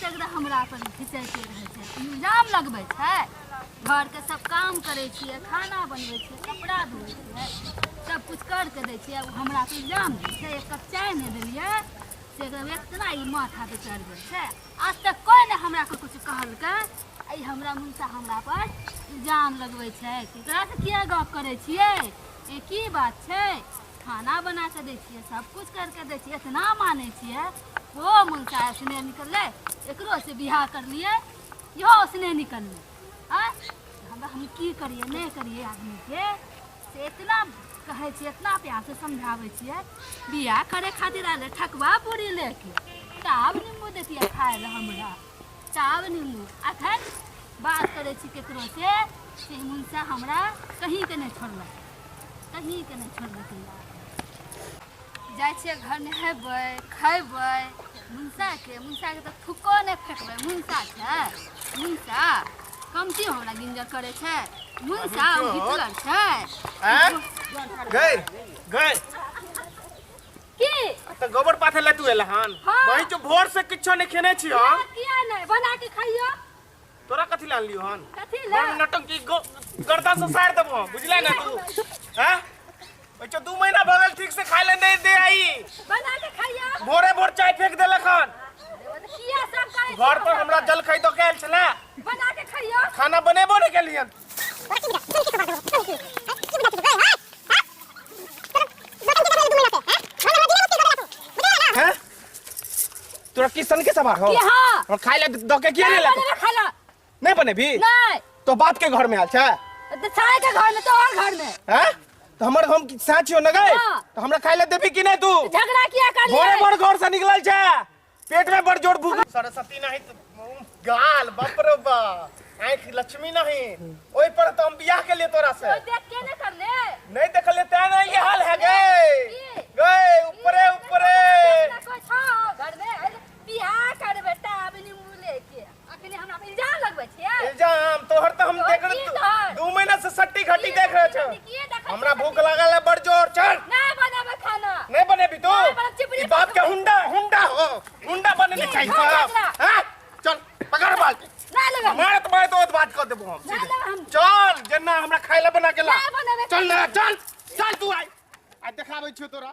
तुरंत एकदम हमरा पर खिंचैते रहै छै, इल्जाम लगबै छै। घरके सब काम करै छियै, खाना बनबै छियै, कपड़ा धोइ छियै, सब कुछ कर के दै छियै, ओ हमरा पर इल्जाम दै छै। एक कप चाय नहि देलियै से एकदम इतना ई माथा पे चढ़ि गेल छै। आज तक कोइ नहि हमरा के कुछ कहलकै, आ ई हमरा मुनसा हमरा पर इल्जाम लगबै छै कि एकरासँ किया गप करै छियै, ई की बात छै। खाना बना के दै छियै, सब कुछ करके दै छियै, इतना मानै छियै। ओ मुनसा ऐसने निकललै, एकरो से बियाह करलियै, इहो उसने निकललै। आँय, हमरा हम की करियै नहि करियै आदमीके से इतना कहै छियै, इतना प्यारसँ समझाबै छियै। बियाह करै खातिर आयल रहै ठकुआ पूरी लेके, तब नींबू दैतियै खाय लए हमरा, तब नींबू। अखन बात करै छी ककरो से, से मुनसा हमरा कहीँके नहि छोड़लक, कहीँके नहि छोड़लकै। जाइ छियै घर, नहेबै खैबै, मुनसाके मुनसाके तऽ थुको नहि फेकबै। मुनसा छै, मुनसा कमती हमरा गिंजर करै छै। मुनसा ओ हिटलर छै। आँय? गई गई। की तऽ गोबर पाथे ले तू एला हन? हाँ। वही जो भोर से किछो नहीं खेने छी हम। किया नहि बना के खाइयो? तोरा कथी लान लियो हन? कथी ला? बड़ नटंकी, गर्दन से सार देबो, बुझला ना तू? हैं, ओइ 2 महीना भऽ गेल, ठीक से खाय ले नहीं दे आई। बना के खाइयो। भोरे भोर चाय फेंक देलक हन। किया सब करै घर पर हमरा जल खाई दऽ के आयल छले। बना के खाइयो। खाना बनेबो नहीं केलियन। हैं, तोरा किसन के सवार हो? की हाँ। और खाय ले दऽ के किया नहीं नहीं ला? बनेबै खाना। नहीं बनेबी? नहीं। तो बाप के घर में आयल छै? तऽ छाय के घर में, तोहर घर में। हैं, तो हमर हम साँच हो न गए? हाँ। तो हमरा खाय ले देबी कि नहीं तू? झगड़ा किया कर भोरे भोर घर से निकलल छै, पेट में बड़ जोर भूख। सरस्वती नहीं तो गाल, बाप रे बा, आँख लक्ष्मी नहीं, ओहि पर तो हम बियाह के लिए तोरा से। देख के नहीं करले? नहीं देखले तें नहीं ये हाल है। गए की? गए, ऊपरे ऊपरे। कोइ छौ घर में? बियाह करबै तब नींबू लेके अखनी हमरा पर इल्जाम लगबै छियै। इल्जाम तोहर तो हम तोहर देख की तोहर? 2 महीना से सट्टी घटी देख रहे छो। किए देखै हमरा छियै? भूख लागल है बड़ जोर, चल। नहीं बनेबै खाना। नहीं बनेबी तू? नहीं बनेब, चिपरी। ई बाप के हुंडा हुंडा हो, हुंडा बने की? चाहिए खा बाप। झगड़ा। हाँ? चल पकड़ बाल। नहीं लेबै। मारे तो मारे तो बात कर देबो हम नहीं सीधे। लेबै हम। चल जेना हमरा खाय ला बना के ला। नहीं बनेबै। चल ना, चल चल तू। आइ आइ देखाबै छियौ तोरा।